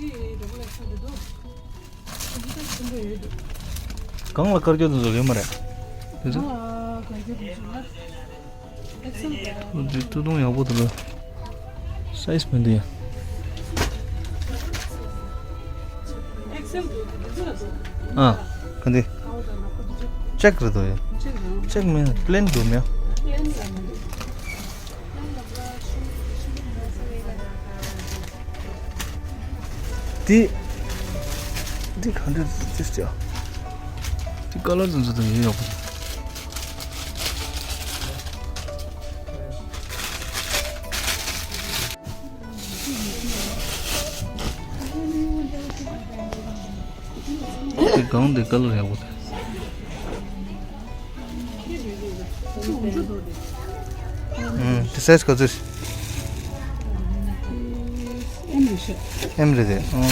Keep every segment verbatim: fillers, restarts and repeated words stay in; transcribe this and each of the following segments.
གང་ལ་དཀར་རྒྱ་དེ་ཚོ་ཡོད་མ་རེད། དེ་ཚོ། འདི་སྟོད་ཐུང་ཡག་པོ་འདུག་ལ། སའི་ཛི་མི་འདུག་ཡ། ཨ། ག་འདི། ཅེག་རེད་འདུག་ཡ། ཅེག་མིན་པི་ལེན་འདུག་མེད། འདི། འདི་ག་འདྲ་ཅེས་ཅེས། འདི་ཀ་ལར་དེ་ཚོ་དང་ཡོད་ཡག་པོ། འདི་གང་འདི་ཀ་ལར་ཡག་པོ་དེ། ཨུམ། དེ་སའི་ཛི་ག་ཚོད། ཨེམ་རེད་དེ། ཨུམ།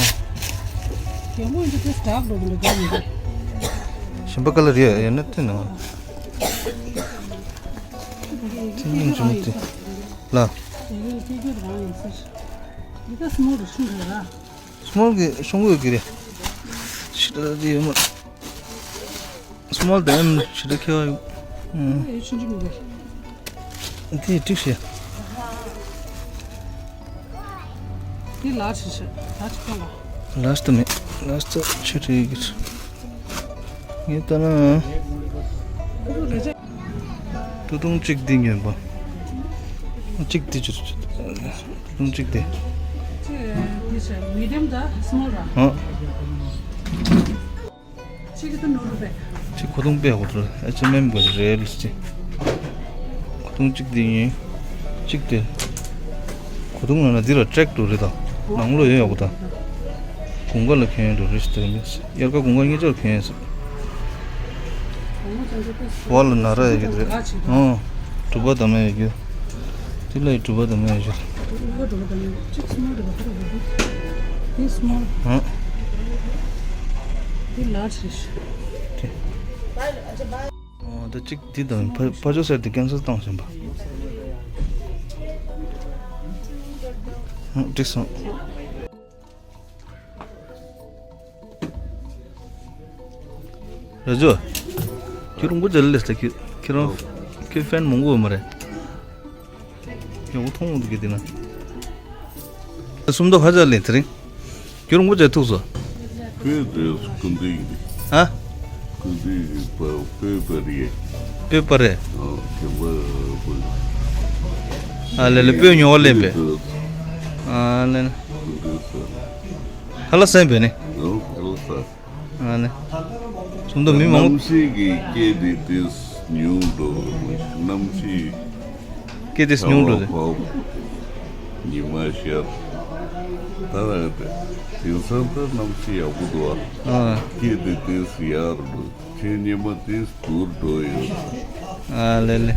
གཞན་པ་ཀ་ལར་ཡོད་ཡོད་ན་དེ་ནང་། དེ་སྙིང་རྗེ་མོ་དེ། ལ། སི་མོལ་གི་ཤོང་གི་ཡོད་ཀྱི་རེད། ཤི་ད་དེ་ཡོད་མ། སི་མོལ་དང་ཨེམ་ཞེ་དྲག་ཁྱད་པར་ཡོད། ཨུམ། དེ་འགྲིག་ཤེས། དེ་ལར་ཇི་ཞིག་ལར་ཇི་གང་ལ། ལར་ཇི་དུ་མེད། ལར་ཇི་དུ་ཆེ་དྲགས་ཡོད་ཀྱི་རེད། ངས་ལྟ་ན། སྟོད་ཐུང་གཅིག་འདི་ཉོས་པ། གཅིག་འདི་ཅིག་སྟོད་ཐུང་གཅིག་འདི། ཅིག་འདི་ཅིག་མི་ཌི་ཡམ་དང་སི་མོལ་ར། ཨ། ཅིག་གི་ཏུ་ནོར་རུ་བས། ཅིག་གོས་ཐུང་དཔེ་ཡག་པོ་འདུག་ཨེཆ་ཨེན་ཨེམ་གི་རེད་ཅིག་གོས་ཐུང་གཅིག་འདི་ཡིན། གཅིག་དེ། གོས་ཐུང་ནང་ན་འདི་ལ་ཀྲེག་འདུག་རེད་ད། ནང་ལོགས་ཡོད་ཡག་པོ་ད། དགུན་ཁ་ལ་གྱོན་ཡག་འདུག་རེད་ཟེར་མི། དབྱར་ཁ་དགུན་ཁ་གཉིས་ཆར་གྱོན་ཡག་ཟེར། བ་ལ་ན་ར་ཡོད་ཀྱི་རེད། ཨང་། དྲུག་པ་དམ་ཡག་གི། དེ་ལ་ཡི་དྲུག་པ་དམ་ཡག་གི་རེད། ཨང་། དེ་ལར་ཇི་རེད། ཨང་། ད་གཅིག་འདི་དང་ཕ་ཕ་ཇོ་སེར་དེ་ཀན་སེལ་བཏང་ཟིན་པ། ཨང་། འགྲིག་སོང་། ར་ཇོ། ཁྱོད་རུང་པོ་ཇལ་ལེ་སྟ་ཁྱོད་ཁྱོད་རང་ཁྱོད་ཧྥན་མང་པོ་ཡོད་མ་རེད། ཡག་པོ་མཐོང་འདུག་གི་དེ་ན། སུམ་མདོ་ཧ་ཅང་ལེན་དེ་རིང་། ཁྱོད་རང་པོ་ཇལ་ཐུག་སོ། ཁོས་དེ་སྐུ་མདུན་གྱི། ཧ། སྐུ་མདུན་གྱི་པ་པོས་པ་རེད། པོས་པ་རེད། ཨ་ཁྱོད་པ་པོ། ཨ་ལེ་ལེ་པོས་ཉོ་བ་ལེན་པས། ཨ་ལེ་ལེ། སྐུ་མདུན་སོ། ཧ་ལ་སེམས་པས་ནི། ཨོ་ཧ་ལ་ས། ཨ་ནི། ཚོགས་འདུ་མི་མང་། གནམ་གཤིས་ཀྱི་སྐད་དེ་དེ་ཉུང་འགྲོ་གནམ་གཤིས། སྐད་དེ་ཉུང་འགྲོ་དེ། ཉི་མ་ཤར། ད་དེང་སང་ད་གནམ་གཤིས་ཡག་པོ་འདུག་ཨ། ཨ། སྐད་དེ་དེ་ཡག་རུ་འགྲོ། ཁྱེད་ཉི་མ་དེ་སྡུག་འགྲོ་ཡོད། ཨ་ལེ་ལེ།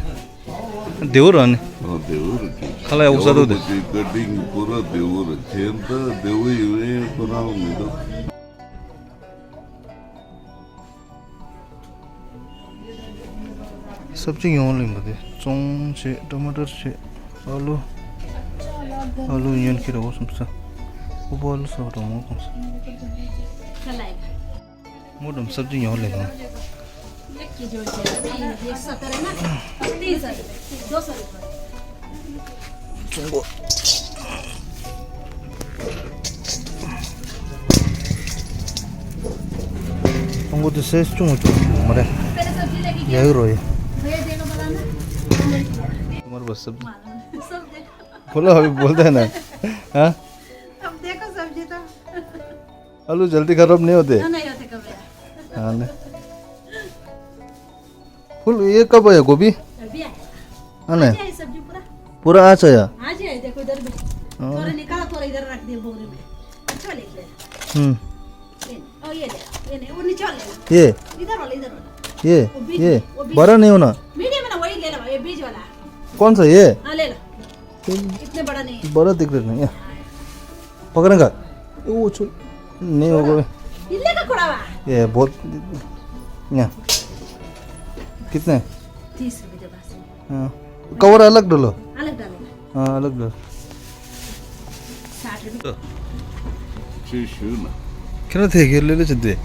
བདེ་བོ་ར་ནི། ཨ་བདེ་བོ་ར་ཅིག་ཁ་ལ་ཡག་པོ་ས་འདུག་དེ། བདེ་བོ་ར་ཅིག་ཁ་ཏིང་པུ་ར་བདེ་བོ་ར་ཁྱེད་ད་བདེ་བོ་ཡོད་ཁོ་རང་མི་འདུག་སབ་ཇི་ཡོང་ལེན་པ་དེ། ཙོང་བྱས། ཊ་མ་ཊར་བྱས། ཨ་ལུ། ཨ་ལུ་ཉོན་ཁྱེར་འོ་སོང་ས། ཨུ་པ་ཨ་ལུ་ས་འགྲོ་མོ་གོང་ས། མོ་འགྲམ་སབ་ཇི་ཡོང་ལེན་པ། ཙོང་གོ། ཙོང་གོ་དེ་སེ་ཅུང་ཅུང་མ་རེད། ཡ་ཡོ་རོ་ཡ། མར་བ་སབ། ཁོ་ལ་ཧ་གི་བོལ་ད་ན། ཧ། अब देखो सब्जी तो। आलू जल्दी खराब नहीं होते। ना, नहीं होते कभी। हाँ ना। फूल ये कब आया गोभी? अभी आया। है ना? आज है सब्जी पूरा। पूरा आज आया? आज है, देखो इधर भी। हाँ। थोड़ा निकाला, थोड़ा इधर रख दिया बोरी में। अच्छा लेके आया। हम्म। ये, ओ, ये ले, ये नहीं, वो निचोड़ ले। ये? इधर वाला, इधर वाला। ये? वो बीच ये? में, वो बीच बड़ा में। नहीं होना? मीडियम है ना, वही ले लो, ये बीच वाला। कौन सा ये? हाँ, ले लो। इतने बड़ा नहीं है। बड़ा दिख रहा नहीं है। पकड़ेगा? वो छो-, नहीं होगा। इल्ले का कोड़ा वा। ये बहुत, ना। कितने? तीस रुपए दे बस। हाँ। कवर अलग डालो। अलग डालेगा। हाँ, अलग डालो। साठ रुपए। དེ་ཞུས་ན། ཁྱེད་རང་དེ་གའི་ལེ་ལེ་བྱེད་དེ།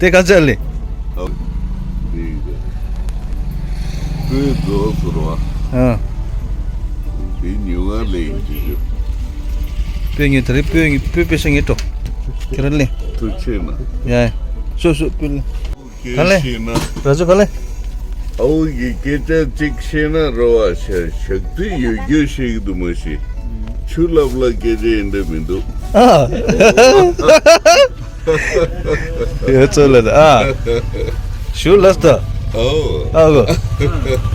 དེ་ག་ཅག་ལེ། ཨ། དེ་ག་སྤོས་རྫོགས་ཟེར་བ། ཨ། དེ་ཉོ་ག་ལེ་ཡིན་དུས། སྤོས་ཉོས་དེ་རེད། སྤོས་ཉོས། སྤོས་དཔེ་ཤ་ཉོས་འགྲོ། ཁྱེད་རང་ལེ། ཐུགས་ཆེ་ན། ཡ། སོ་སོ་སྤོས་ལེ། ག་ལེ། སྐད་ཆ་བཤད་ན། ར་ཇོ་ག་ལེ། ཨའུ་གི་སྐད་ཆ་གཅིག་བཤད་ན་རོ་བ་ཤ་ཞག་དུས་ཡོད་རྒྱུ་ཤེས་ཀྱི་འདུག་མ་གཞི། ཆུ་ལྷབ་ལྷབ་སྐད་ཆ་ཡིན་འདྲ་མི་འདུག་ཨ། ཡོད་ཚོད་ལ་ཨ། ཞུ་ལ་ད། ཨའུ། ཨ་གོ།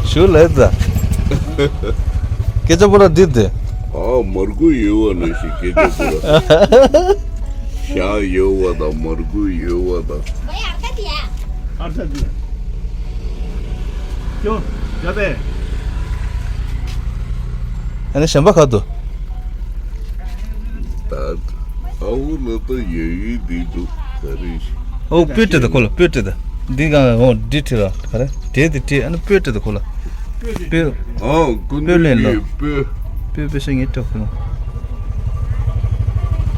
ཞུ་ལ་ད། སྐད་ཆ་པོ་ར་འདི་དེ། ཨ། མར་ཁུ་ཡོད་བ་ནང་བཞིན་སྐད་ཆ་པོ་ར། ཞག་ཡོད་བ་དང་མར་ཁུ་ཡོད་བ་དང་། ཨ་ནི་གཞན་པ་ག་འདུག་ད་ཨའུ་ལ་ད་ཡོད་ཡོད་འདི་འདུག་ག་རེ་ཞིག་ཨོ་སྤོས་བྲིས་ད་ཁོ་ལ་སྤོས་བྲིས་ད། འདི་ག་ཨོ་འདི་བྲིས་ར་ག་རེ་དེ་དེ་བྲིས། ཨ་ནི་སྤོས་བྲིས་ད་ཁོ་ལ། སྤོས། ཨོ་ཀུན་སྤོས་ལེན་ལོ། གྱི་སྤོས། སྤོས་སྤོས་ཤ་ཉེ་དྲག་ཁོ།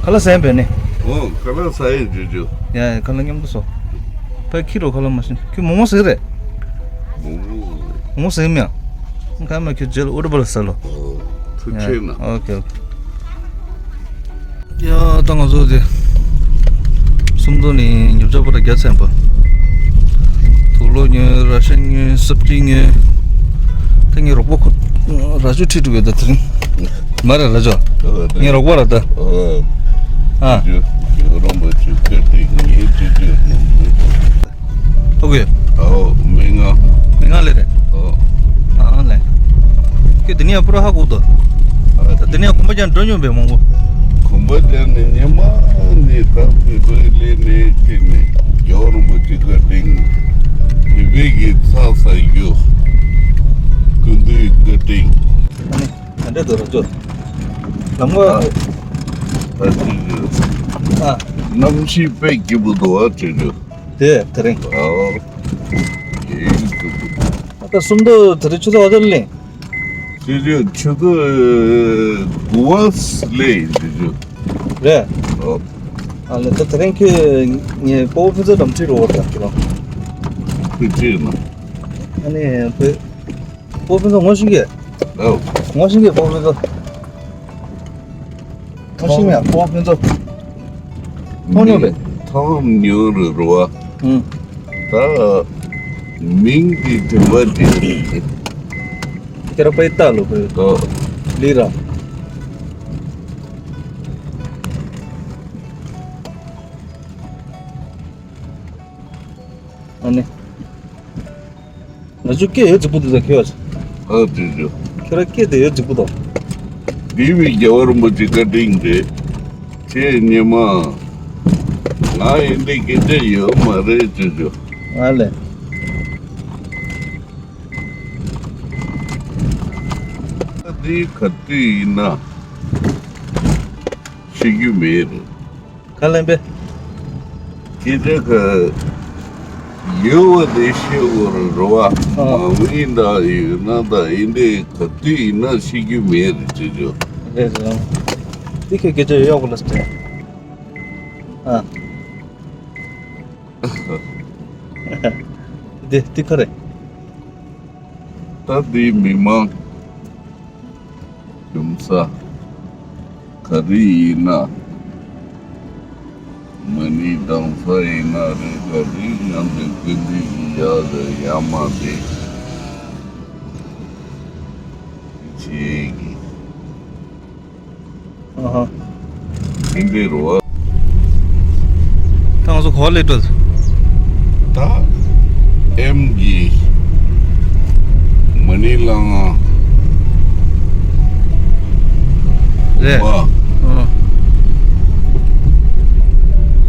ཁ་ལག་ཟ་ཡིན་པས་ནི། ཨོ་ཁ་ལག་ཟ་ཡིན་ཇོ་ཇོ། ཡ་ཡ་ཁ་ལག་མཉམ་དུ་ཟོ། ཕ་ཁྱི་རོ་ཁ་ལག་མ་ཤི་ཁྱོད་མོག་མོག་ཟེར་རེད། མོག་མོག་ཟེར་མི་ཡང་། ཁ་མ་ཁྱོད་ཇེལ་ཨོ་ཌི་བལ་ཟ་ལོ། ཨོ་ཐུགས་ཆེ་ན། ཨོ་ཁེ་ཨོ་ཁེ། ཡ་ད་ང་ཚོ་དེ་སུམ་མདོ་ནས་ཉོ་ཆ་པོ་ར་རྒྱ་ཚན་པ། དུག་ལོག་ཉོས། ར་ཤན་ཉོས། སབ་ཀྱི་ཉོས། ད་ངའི་རོགས་པ་ཁོ་ར་ཅོ་ཁྲིད་འགྲོ་གི་ད་དེ་རིང་། མ་རེད་ར་ཅོ། ངའི་རོགས་པ་ར་ད། ཨ། ཨ་ཁུ། ཨོ་མི་ང་། མི་ང་ལེ་རེད། ཨ་ལེ། ཁྱོད་དེ་ནས་ཡང་པུ་ར་ཧ་གོ་དོ། ད་དེ་ནས་ཡང་གོམ་པ་རྒྱག་འགྲོ་མྱོང་པས་མང་པོ། གོམ་པ་རྒྱག་ནས་ཉི་མ་ནས་ད་བོད་པའི་ལས་ནས་ཁྱེད་ནས་རྒྱལ་བ་རིན་པོ་ཆེ་བཀའ་དྲིན། བོད་པའི་གི་ཚགས་ཟ་རྒྱུ། ཀུན་འདུས་བཀའ་དྲིན། ཨ་ནི་ད་འདྲ་འདུག་ར་ཅོ། ལམ་ཁ། ད་ཅི་ཞིག་ཨ། གནམ་གཤིས་དཔེ་སྐྱིད་པོ་འདུག་ཨ་ཅོ་ཅོ། དེ་དེ་རིང་། ཨོ། ཡིན་འདུག་ད་སུམ་མདོ་དེ་རིང་ཆུ་ཚོད་ག་ཚོད་ལེན། ཆུ་ཚོད་ཆུ་ཚོད་དགུ་པ་ལས་ཡིན་འདི་ཚོ། རེད། ཨོ། ཨ་ལེ་ད་དེ་རིང་ཁྱོད་ངའི་སྤོ་བོ་ཕུན་ཚོགས་འགྲམ་ཁྲིད་འགྲོ་བར་དང་ཁྱོད་རང་། ཁྱོད་ཅི་ཡིན་ན། ཨ་ནི་བོད། སྤོ་བོ་ཕུན་ཚོགས་ངོ་ཤེས་ཀྱི། ཨོ། ངོ་ཤེས་ཀྱི་སྤོ་བོ་ཕུན་ཚོགས། ཐོང་ཤིང་ཡ་སྤོ་ཕུན་ཚོགས། ཐོང་མྱོང་པས། ཐོང་མྱོང་རེད་རོ་བ། ཨུང་། ད་མིང་འདི་དྲན་པ་འདི་རེད། ཁྱེད་རང་པའི་རྟ་ལོ་པའི། ཨོ། ལི་ར། ཨ་ནི། ང་ཚོ་སྐད་ཡོད་ཙི་པུ་ཏི་ཟ་ཁེ་བ་ཟ། ཨ་ཙི་ཙི། ཁྱོད་རང་སྐད་དེ་ཡོད་ཙི་པུ་ཏོ། འདི་བའི་རྒྱལ་བ་རིན་པོ་ཆེ་བཀའ་དྲིན་རེད། ཁྱེད་ཉི་མ། ང་ཡིན་དེ་སྐད་ཆ་ཡོད་མ་རེད་ཙི་ཙི། ཨ་ལེ། འདི་ག་དུས་ཡིན་ན། ཤི་རྒྱུ་མེད་རེད། ག་ལེན་པས། སྐད་ཆ་ག་ཡོད་པ་དེ་བཤད་དགོས་རེད་རོ་བ། ཨ། མ་ཡིན་ད་ཡོད་ན་ད་ཡིན་དེ་ག་དུས་ཡིན་ན་ཤི་རྒྱུ་མེད་རེད་ཅེས་བརྗོད། རེད་རེད། འདི་ཁྱོད་སྐད་ཆ་ཡོད་པ་ལ་ཟེར། ཨ། འདི་འདི་ག་རེད། ད་འདི་མི་མང་། ཡུམ་ས། ག་རེ་ཡིན་ན། མ་ཎི་གདང་ས་ཡིན་ན་རེད། ག་རེ་ཡང་དེ་ཀུན་འདུས་ཀྱི་ཡག་གི་ཡ་མ་དེ། ཆེ་གི། ཨ་ཧ། ཨིན་པའི་རོ། ད་ང་ཚོ་ག་པར་སླེབས་འགྲོ། ད་ཨེམ་གྱི་མ་ཎི་ལང་ང་རེད། བ། ཨ།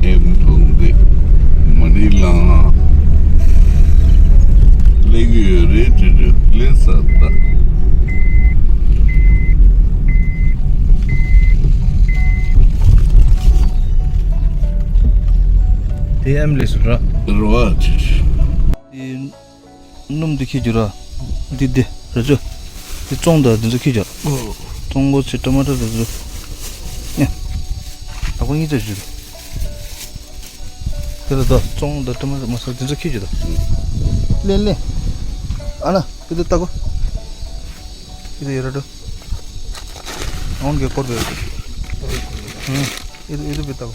ཨེམ་གྲོང་སྡེ་མ་ཎི་ལང་ང་སླེབས་ཀྱི་ཡོད་རེད། དེ་རེད་སླེབས་ས་ད། དེ་ཨེམ་ལས་སུ་ར། རོ་ཨ་ཅི། དེ་སྣུམ་དེ་ཁྱེར་རྒྱུ་ར། འདི་འདི་ར་ཅོ། དེ་བཙོང་ད་དེ་ཚོ་ཁྱེར་རྒྱུ། བཙོང་གོ་ཆེ་ཊ་མ་ཊ་དེ་ཚོ། ནི། ད་ ཁོ་གཉིས་ཆ་ཞུ། དེ་ལ་ད་བཙོང་ད་དྲི་མ་མ་ཟ་དེ་ཚོ་ཁྱི་ཞུ་ད། ལེན་ལེན། ཨ་ན་དེ་ད་ལྟ་གོ། དེ་ད་ཡོད་ར་འགྲོ། ཨོན་གེ་སྐོར་བེ། ཨེ་དེ་ཨེ་དེ་བེ་ལྟ་གོ།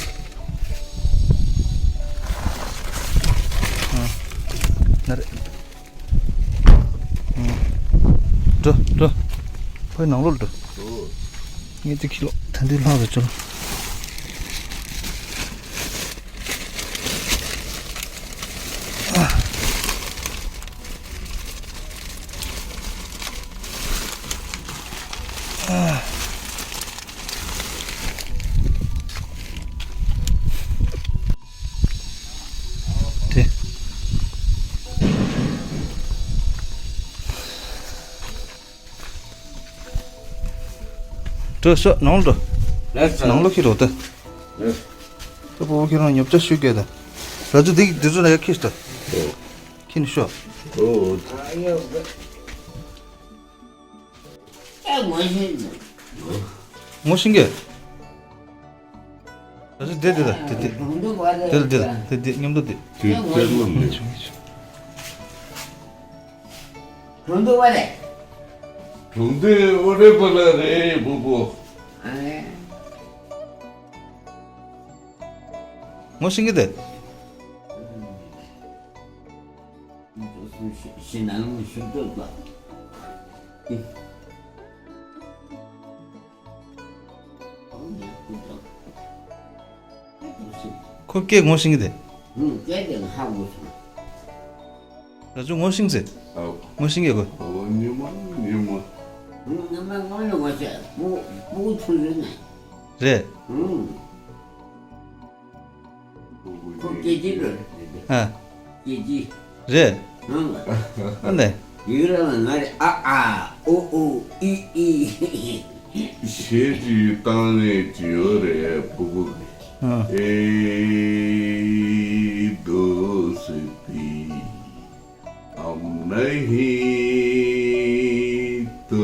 ཨ་ན་རེ། འགྲོ་འགྲོ། ཕའི་ནང་ལོགས་འགྲོ། ངས་ཅིག་ཁྱི་ལོ་ད་འདི་ལྷག་ཏུ་བྱོས། དེ། འགྲོ་ཤོག་ནང་ལ་འགྲོ། ལགས་སོ། ནང་ལ་ཁྱེར་རོགས་ད། ལགས། ད་སྤོ་བོ་ཁྱེད་རང་ཉོ་ཆ་ཞུ་གས་ད། ར་ཅུ་འདི་འདི་ཚོ་ན་ཡ་ཁྱེར་ཤོག་ད། ཨོ། ཁྱེར་ནས་ཤོག་ཨོ། ངོ་ཤེས་གི། ད་ཅི་དེ་དེ་ལ་དེ་དེ། དེ་ལ་དེ་ལ་དེ་དེ་མཉམ་དུ་དེ། དེ་དེ་ལ་མེད། གྲོང་སྡེ་བ་རེད། གྲོང་སྡེ་བ་རེད་པ་ལ་རེད་བུ་བུ། ཨ་ལེ། ངོ་ཤེས་གི་དེ། ཤི་ན་ལུང་ཤུགས་སྟོབས་པ། ཁོ་སྐད་ངོ་ཤེས་གི་དེ། ཁོ་སྐད་དེ་ཧ་གོ་སོང་། ར་ཅུ་ངོ་ཤེས་ཟེར། ཨོ། ངོ་ཤེས་གི་གོ། ཨོ་ཉི་མ་ཉི་མ། ཉི་མ་ངོ་ནི་ངོ་ཤེས་པུ་པུ་ཆུང་ཆུང་ནས། རེད། ཁོ་སྐད་ཅིག་རེད། ཨ། སྐད་ཅིག་རེད། ཨ་ནས། ཡུལ་རང་ལ་ང་རེ་ཨ་ཨ་ཨོ་ཨོ་ཨི་ཨི། གཞས་ཅིག་བཏང་ནས་ཅི་ཡོད་རེད་བུ་བུ་གི། ཨ། ཨེ་དོ་སི་པི་ཨམ་ན་ཧི་དོ་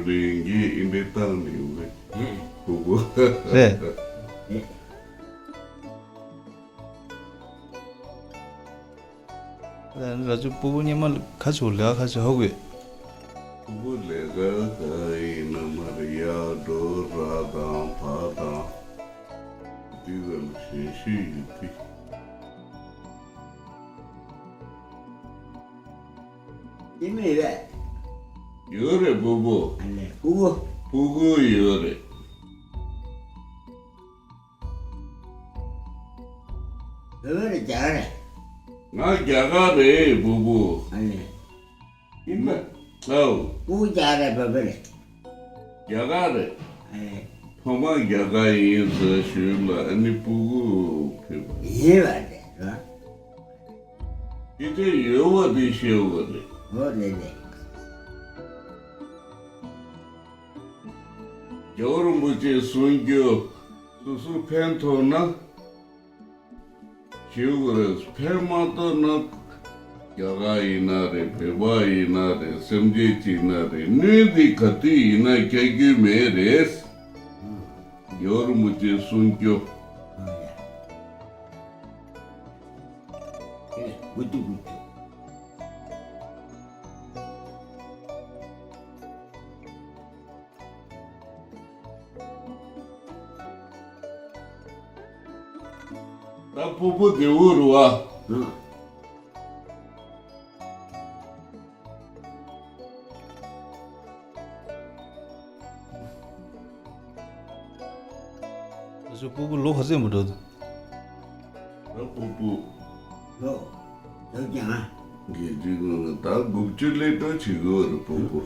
རེ་གི་ཨིན་དེ་བཏང་ནས་ཡོད་གི་བུ་བུ། རེད། ར་ཅུ་སྤོ་བོ་ཉི་མ་ཁ་ཆུ་ལས་ཁ་ཆུ་ཧོ་གི། སྤོ་བོ་ལས་ཀ་ག་ཡིན་ན་མར་ཡར་འགྲོ་ར་དང་བ་དང་། འདི་ག་ལ་ཞེ་ཤི་ཡོད་དེ། དེ་མེད་པས། ཡོད་རེད་སྤོ་བོ། ཨ་ལེ་སྤོ་བོ། སྤོ་བོ་ཡོད་རེད། བོད་པ་རེད་རྒྱ་གར་རེད། ང་རྒྱ་གར་རེད་བུ་བུ། ཨ་ནི། ཡིན་ན། ཨའོ། སྤུ་གུ་རྒྱ་གར་རེད་བོད་པ་རེད། རྒྱ་གར་རེད། ཨ་ནི། ཕ་མ་རྒྱ་གར་ཡིན་ཟེར་ཞུས་ལ་ཨ་ནི་སྤུ་གུ་བོད་པ། ཡིན་པ་རེད་ར། དེ་དེ་ཡོད་པ་དེ་ཤེས་པ་རེད། འོ་རེད་རེད། རྒྱལ་བ་རིན་པོ་ཆེ་གསུང་རྒྱུ་སོ་སོ་ཕན་ཐོགས་ན་ཞེས་དགོས་རེད། ཕན་མ་ཐོགས་ན་རྒྱ་གར་ཡིན་ན་རེད། བོད་པ་ཡིན་ན་རེད། སེམས་ཅན་གཅིག་ན་རེད། གནོད་འདི་ག་དུས་ཡིན་ན་སྐྱེལ་རྒྱུ་མེད་རེད། རྒྱལ་བ་རིན་པོ་ཆེ་གསུང་རྒྱུ། ད་སྤུ་གུ་བདེ་བོ་རུ་བ། ད་ཚོ་སྤུ་གུ་ལོ་ག་ཚོད་མ་འགྲོ་འདུག་ད་སྤུ་གུ། ལོ། ལོ་བརྒྱ་ལྔ། དགེ་བཅུའི་སྔོན་ལ་ད་དགུ་བཅུ་སླེབས་གྲབས་བྱེད་དགོས་རེད་སྤུ་གུ།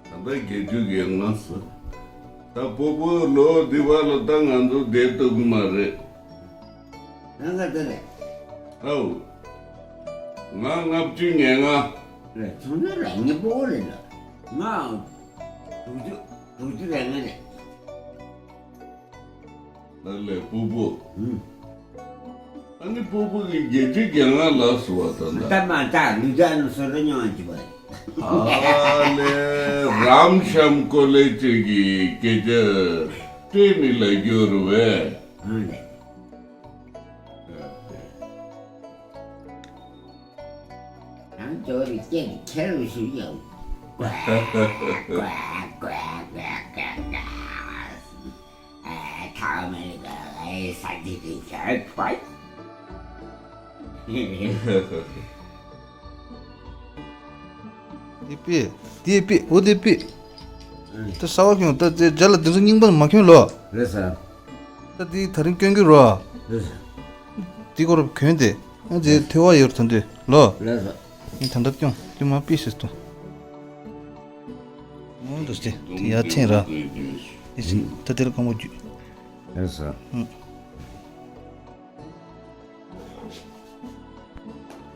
ད་ལྟ་བརྒྱད་ཅུ་གི་ལྔ་སོང་། ད་སྤོ་བོ་ལོ་འདི་བར་ལ་ད་ང་ཚོ་བསྡད་ཐུབ་ཀྱི་མ་རེད། ལང་ཀ་ད་རེད། ཨའོ། ང་ལྔ་བཅུ་ང་ལྔ། རེད་ཚང་མ་རང་ཉིད་སྤོ་བོ་རེད་ལ། ང་དྲུག་ཅུ་དྲུག་ཅུ་རེ་ལྔ་རེད། ལ་ལས་སྤོ་བོ། ཨ་ནི་སྤོ་བོ་གི་བརྒྱད་ཅུ་གྱ་ལྔ་ལ་སོ་བ་ད་ད། ད་མ་ད་ལུས་ད་ནུ་སོ་ར་ཉོ་ཅི་བ། ཨ་ལེ་རམ་ཤམ་ཀོ་ལེ་ཅི་གི་སྐད་ཆ་ སྤྲད་ནས་ལས་རྒྱུ་རུ་བས། ཨང་ལེ། ཨང་ཇོ་རི་སྐད་ཁྱེར་རུ་ཞུ་ཡོད། ཀ་ཀ་ཀ་ཀ་ཀ། ཨ་ཐ་མེ་ཀ་ཨེ་ས་ཏི་ཏི་ཁྱེར་ཁོ། དེ་པི། དེ་པི། འོ་དེ་པི། ད་ས་བ་ཁྱོད་ད་དེ་རྒྱ་ལ་དེ་ཚོ་རྙིང་པ་མ་ཁྱོད་ལོ། རེད་ས། ད་དེ་ད་རིང་སྐྱོན་གྱི་རོ། རེད་ས། དེ་སྐོར་གྱོན་དེ། ཨ་ཅེ་ཐེ་བ་ཡོར་ཐོན་དེ་ལོ། རེད་ས། ངས་ད་ལྟ་སྐྱོང་དེ་མ་པི་ཤེས་ཏོ། འོ་འདུག་སྟེ་དེ་ཡར་འཐེན་ར། དེ་ད་དེར་གང་བོ་རྒྱུ། རེད་ས།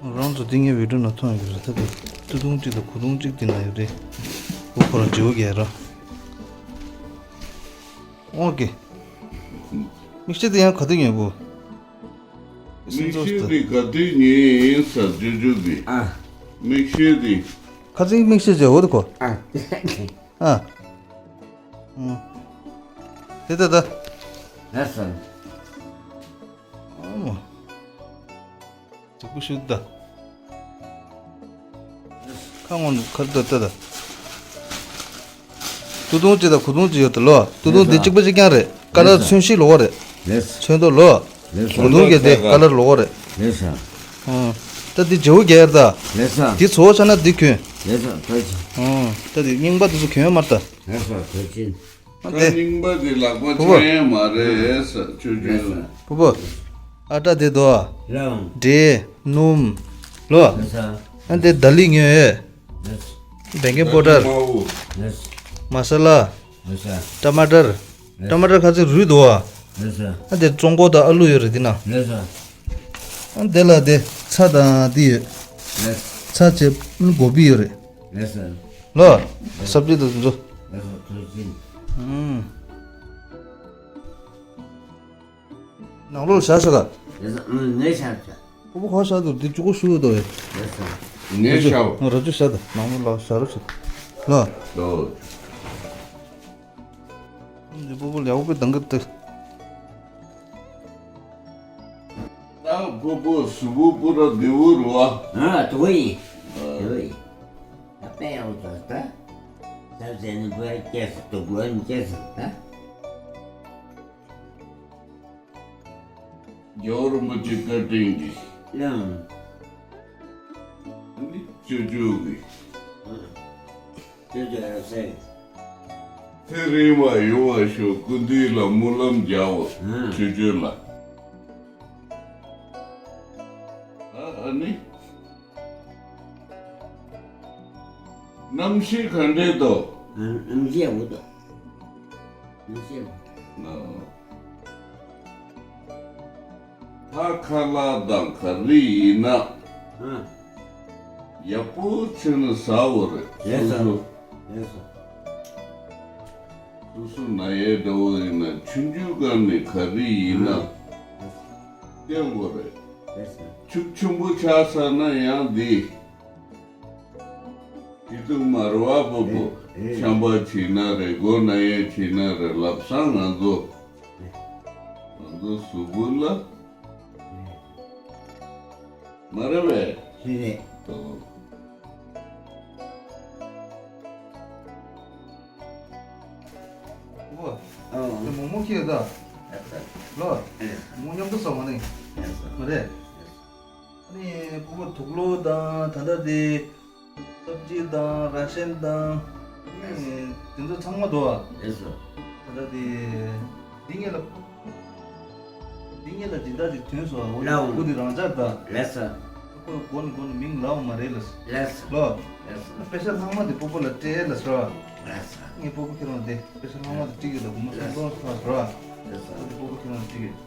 ཨུ། རང་ཚོ་འདི་ངའི་བི་ཌིའོ་ནང་མཐོང་ཡོད་རེད། ད་དེ་སྟོད་ཐུང་གཅིག་དང་གོས་ཐུང་གཅིག་འདི་ན་ཡོད་རེད། ཁོ་ཁོ་རང་བརྗེ་བོ་རྒྱག་ར། ཨོ་ཀེ། མིག་ཤེལ་དེ་ཡང་ག་དུས་ཉོས་བུ། མིག་ཤེལ་དེ་ག་དུས་ཉོས་ཡིན་ས་ཇོ་ཇོ་གི། ཨ། མིག་ཤེལ་དེ། ཁ་ཚིག་མིག་ཤེལ་བྱས་འོ་དེ་ཁོ། ཨ། ཨ། ཨུ། དེ་ད་ད། ལགས་སོ། ཨོ་མ། འཇིགས་པོ་ཞུ་ད། ཁ་སྔོན་ཁར་ད་ད་ད། སྟོད་ཐུང་གཅིག་དང་གོས་ཐུང་གཅིག་ཡོད་ད་ལོ། སྟོད་ཐུང་འདི་གཅིག་པ་གཅིག་རྐྱང་རེད། ཀ་ལར་ཚོན་ཞིག་ལོགས་རེད། ཚོན་མདོག་ལོ། གོས་ཐུང་གི་དེ་ཀ་ལར་ལོགས་རེད། ལགས་སོ། ཨོ། ད་འདི་བརྗེ་བོ་རྒྱག་ཡར་ད། ལགས་སོ། འདི་ཚོ་ཆ་ན་འདི་གྱོན། ལགས་སོ་ཐུགས་རྗེ་ཆེ། ཨོ། ད་འདི་རྙིང་པ་འདི་ཚོ་གྱོན་མར་ད། ལགས་སོ་ཐུགས་རྗེ་ཆེ། ད་རྙིང་པ་འདི་ལག་པ་འཆང་ཡས་མ་རེད་ས་ཆུ་ཆུ་ལ། བུ་བུ། ཨ་ཏྲ་དེ་དོ། ལའང་། འབྲས། སྣུམ། ལོ། ལགས་སོ། ཨ་འདི་ད་ལི་ཉོས། ལགས་སོ། བེང་ཀིང་པོ་ཌར། ལགས་སོ། མ་ས་ལ། ལགས་སོ། ཊ་མ་ཊར། ཊ་མ་ཊར་ཁ་ཚིག་རུལ་འདུག་བ། ལགས་སོ། ཨ་དེ་ཙོང་གོ་དང་ཨ་ལུ་ཡོད་རེད་འདི་ན། ལགས་སོ། ཨ་དེ་ལ་དེ་ཚྭ་དང་འདི་ཡོད། ལགས་སོ། ཚྭ་བྱས་གོ་བི་ཡོད་རེད། ལགས་སོ། ལོ། སབ་ཇི་དང་འདི་ཚོ། ལགས་སོ་ཐུགས་རྗེ་ཆེ། ཨུམ། ནང་ལོགས་བཞག་ཤག་ག། ལགས་སོ། ཨུམ་ངས་བཞག་བཞག། སྤོ་བོ་ཁ་བཞག་འདུག་འདི་བཅུ་གོ་ཤུ་དོ་ཡེ། ལགས་སོ། ངས་བཞག་བ། ར་ཅུ་བཞག་ད་ནང་ལོགས་ལ་བཞག་རོགས་བྱེད། ལོ། ལོ། འདི་སྤོ་བོ་ལེའུ་པའི་དང་གི་ཏི། ད་སྤོ་བོ་གཟུགས་པོ་པུ་ར་བདེ་བོ་རུ་བ། ཨ་དུ་བ་ཡིན། དུ་བ་ཡིན། ད་དཔེ་ཡག་པོ་ད། ད་ཟས་ནི་བུ་ར་སྐྱེས་སུ་དུག་ལོ་ནི་སྐྱེས་སུ་ད། རྒྱལ་བ་རིན་པོ་ཆེ་བཀའ་དྲིན་གྱིས། ལགས། འདི་ཅོ་ཅོ་གི། ཅོ་ཅོ་ཡང་སེ། ཚེ་རིང་བ་ཡོང་བ་ཤོག་སྐུ་མདུན་ལ་སྨོན་ལམ་རྒྱག་འོ། ཨ། ཅོ་ཅོ་ལ། ཨ་ཨ་ནི། རྣམ་ཤེས་ག་འདྲས་འདུག་ཨ། རྣམ་ཤེས་འོ་དོ། རྣམ་ཤེས་འོ། ཨ། ད་ཁ་ལག་དང་ག་རེ་ཡིན་ན། ཨ། ཡག་པོ་བྱས་ནས་ཟ་འོ་རེད། ལགས་སོ། སོ་སོ། ལགས་སོ། སོ་སོ་ན་ཡས་འདྲ་བོ་ཡིན་ན་ཆུང་ཆུང་སྒང་ནས་ག་རེ་ཡིན་ན། ཨ། ལགས་སོ། བསྟེན་དགོས་རེད། ལགས་སོ། ཁྱུག་ཆེན་པོ་ཆགས་ཚར་ན་ཡང་འདི། སྐྱིད་སྡུག་མ་རུ་བ་པོ་པོ། ཨེ། ཨེ། ཆམ་པ་བྱེད་ན་རེད། མགོ་ན་ཡས་བྱེད་ན་རེད། ལབ་སང་ང་ཚོ། ཨེ། ང་ཚོ་གཟུགས་པོ་ལ། ཨེ། མ་རེད་པས། རེད་རེད། ཨོ། ཨོ། ཨོ། དེ་མོག་མོག་ཁྱེར་ད། ལོ། མོག་མཉམ་དུ་ཟ་མ་ནི། མ་རེད། ཨ་ནི་སྤོ་བོ་དུག་ལོག་དང་ད་ལྟ་དེ་སབ་ཇི་དང་ར་ཤན་དང་ཨ་ནི་དེ་ཚོ་ཚང་མ་འདུག་ཨ། ལགས་སོ། ད་ལྟ་དེ་འདི་ངེད་ལ་འདི་ངེད་ལ་སྦྱིན་བདག་ཅིག་ཐོན་སོང་ཨ། འོ་ལའོ། འོ་དེ་རང་འཇགས་ད། ལགས་སོ། ཁོ་མགོ་ནས་མགོ་ནས་མིང་ལབ་མ་རེད་ལགས། ལགས་སོ། ལོ། ལགས་སོ། པེ་ཤ་ལྷག་མ་དེ་སྤོ་བོ་ལ་སྤྲད་ལགས་སོ། ལགས་སོ། ངས་སྤོ་བོ་ཁྱེད་རང་དེ་པེ་ཤ་ལྷག་མ་དེ་སྤྲད་ཡོད་ད། སྒོར་མོ་སུམ་སྟོང་ཐོག་སོ། ལགས་སོ། ཨོ་དེ་སྤོ་བོ་ཁྱེད་རང་སྤྲད་ཡོད།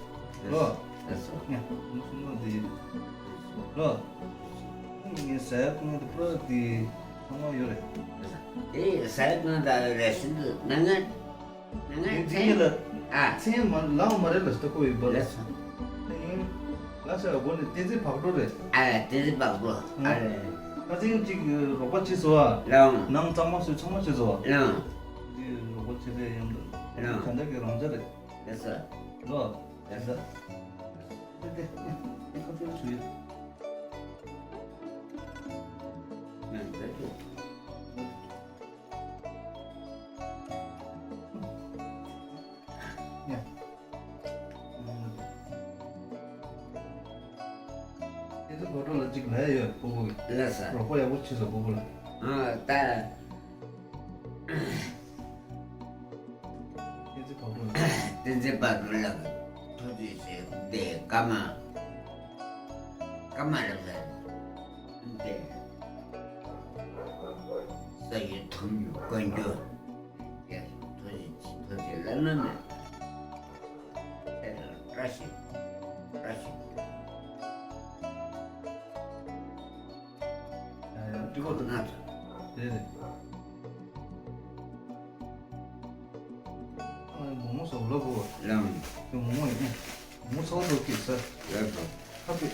ལོ། ལགས་སོ། ངས་སྒོར་མོ་སུམ་སྟོང་དེ་ཡོད། ལོ། ངས་ཟས་ཁོང་དེ་པུ་ར་དེ་ཚང་མ་ཡོད་རེད། ལགས་སོ། དེ་ཟས་ཁོང་དང་རེ་ཞིག་འདུག་ན་ང་། ང་ཚང་མ་ཚང་མ་ལ་ཨ། ཚང་མ་ལའང་མ་རེད་ལ་ལྟ་ཁོ་ཡིན་པ་ལ། ལགས་སོ། ཡིན། ལ་ཤ་སྒོ་ནས་བསྟན་འཛིན་བག་གྲོ་རེད། ཨ་བསྟན་འཛིན་བག་གྲོ། ཨ་རེད། ཁ་སང་གཅིག་རོགས་པ་བྱས་སོ་ཨ། ལའང་། ནང་གཙང་མ་བཟོས་ཚང་མ་བྱས་སོ་ཨ། ལའང་། འདི་རོགས་པ་ ཆེ་དེ་ཡོང་འདུག་ཡང་། ག་འདྲ་གི་རང་འཇགས་རེད། ལགས་སོ། ལོ། ལགས་སོ། དེ་དེ་ཁ་ཐུག་ཞུ་ཡོད། ང་འདྲ་ཅུ། ཡ། ཁྱེད་ཚོ་གོ་ཁྲོ་ལ་གཅིག་ལབ་ཡོད་སྤོ་བོ་གི། ལགས་སོ། རོགས་པ་ཡག་པོ་བྱས་སོང་སྤོ་བོ་ལ། ཨ་ད། ཁྱེད་ཚོ་གོ་ཁྲོ་ལ། བསྟན་འཛིན་དཔལ་སྒྲོན་ལགས་ཐུགས་རྗེ་ཆེ། འདི་ཀརྨ། ཀརྨ་ལགས་ལ། འདི། ས་ཡི་ཐོག་མའི་བཀའ་འགྱུར། ཡ། ཐུགས་རྗེ་ཆེ། ཐུགས་རྗེ་བླ་ན་མེད། ཨེ་ལ་བཀྲ་ཤིས། བཀྲ་ཤིས། ཡ་ཡ། འདི་གོ་ཐུབ་ན་ཐུབ། རེད་རེད། ཨ་མོག་མོག་ཟ་ལོ་གོ། ལམ། དེ་མོག་མོག་ཡིན། མོག་མོག་ཚ་བ་འདུག་གི་ཟ། ལ་ཐོབ། ཧ་པི།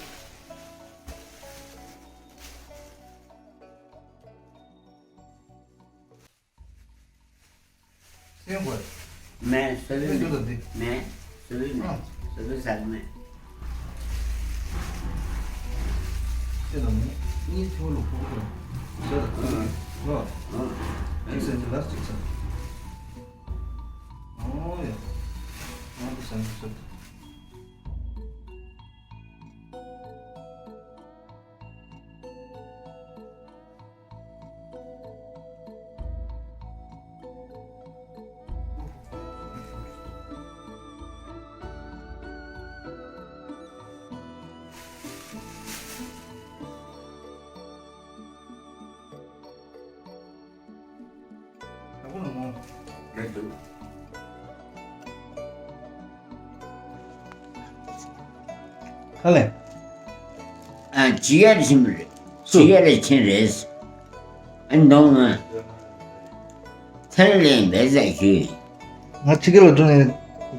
སེམས་དགོས། མེད། སོ་སོའི་མེད། མེད། སོ་སོའི་མེད། ཨ། སོ་སོའི་ཟ་གི་མེད། ཁྱེད་ལ་མོ་གཉིས་ཐེའུ་ལོ་ཕོག་ཐོན། ཟ་ལ་ཐོན། ཨ། ལོ། ཨ། གཅིག་ཟ་གཅིག་ལ་གཅིག་ཟ། ཨོ་ཡ། ང་འདི་ཟ་འདི་ཟ། ཁ་ལས། ཨ། ཇི་ཡར་ཕྱིན་པ་རེད། སུ། ཇི་ཡར་ཕྱིན་རེད། ཨ་འདོང་ང་། ཚན་ལེན་པས་ཟ་ཞུས། ང་ཕྱི་རྒྱལ་ལ་འགྲོ་ནས་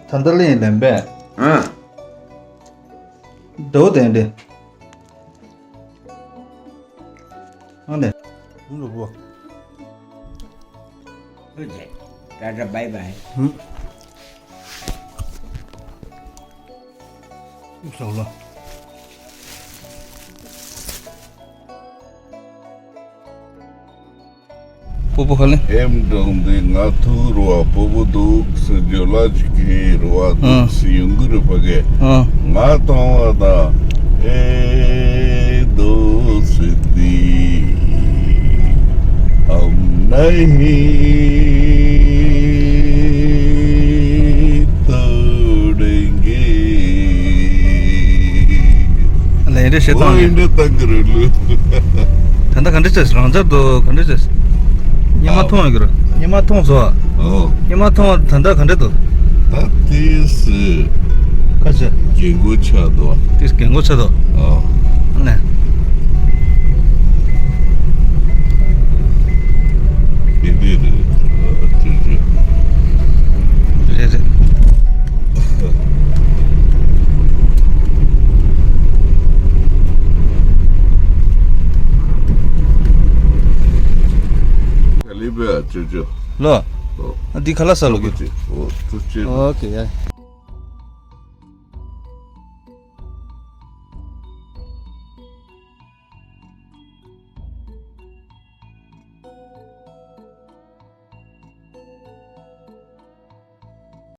ད་ལྟ་ལེན་ལེན་པས། ཨ། འགྲོ་དེ་འདྲ། ཨ་ནེ། ལུ་བོ། ལུ་ཆེ། ཏ་ཏ་བའི་བའི། ཧུམ། ལུག་སོགས་ལོ། སྤོ་བོ་ཧ་ལེ། ཨེམ་འབྲོང་འདི་ང་ཐུག་རུ་བ་སྤོ་བོ་འདུག་སེ་ཇོ་ལ་ཅིག་གི་རུ་བ་འདུག་སེ་ཡོང་གི་རུ་ཕ་གི། ཨ། ང་ཐོང་བ་ད་ཨེ་འདུག་སེ་འདི་ཨམ་ནའི་ཏོ་རེང་གི། ལན་རེ་བཤད་སྟངས་ཨོ་ཡིན་འདྲ་བཏང་གི་རེད་ལུ། ད་ལྟ་ག་འདྲ་བྱས་རང་འཇགས་འདུག་ག་འདྲ་བྱས། སྙེ་མ་ཨ། མཐོང་ཡོད་ཀྱི་རེད། སྙེ་མ་མཐོང་སོང་ཨ། ཨོ། སྙེ་མ་མཐོང་ད་ལྟ་ག་འདྲ་འདུག་ད་ལྟའི་སི། ཁ་ཆེ། རྒན་གོག་ཆགས་འདུག་ཏིས་རྒན་གོག་ཆགས་འདུག་ཨོ། ཨ་ནེ། དེ་འདྲས་རེད། ཨ་ཅེ་ཅེ། རེད་རེད། ལི་པའི་ཅོ་ཅོ། ལོ། ཨོ། ཨ་འདི་ཁ་ལག་ཟ་ལོ་གི། ཨོ་ཐུགས་རྗེ་ཆེ། ཨོ་ཁེ་ཡ།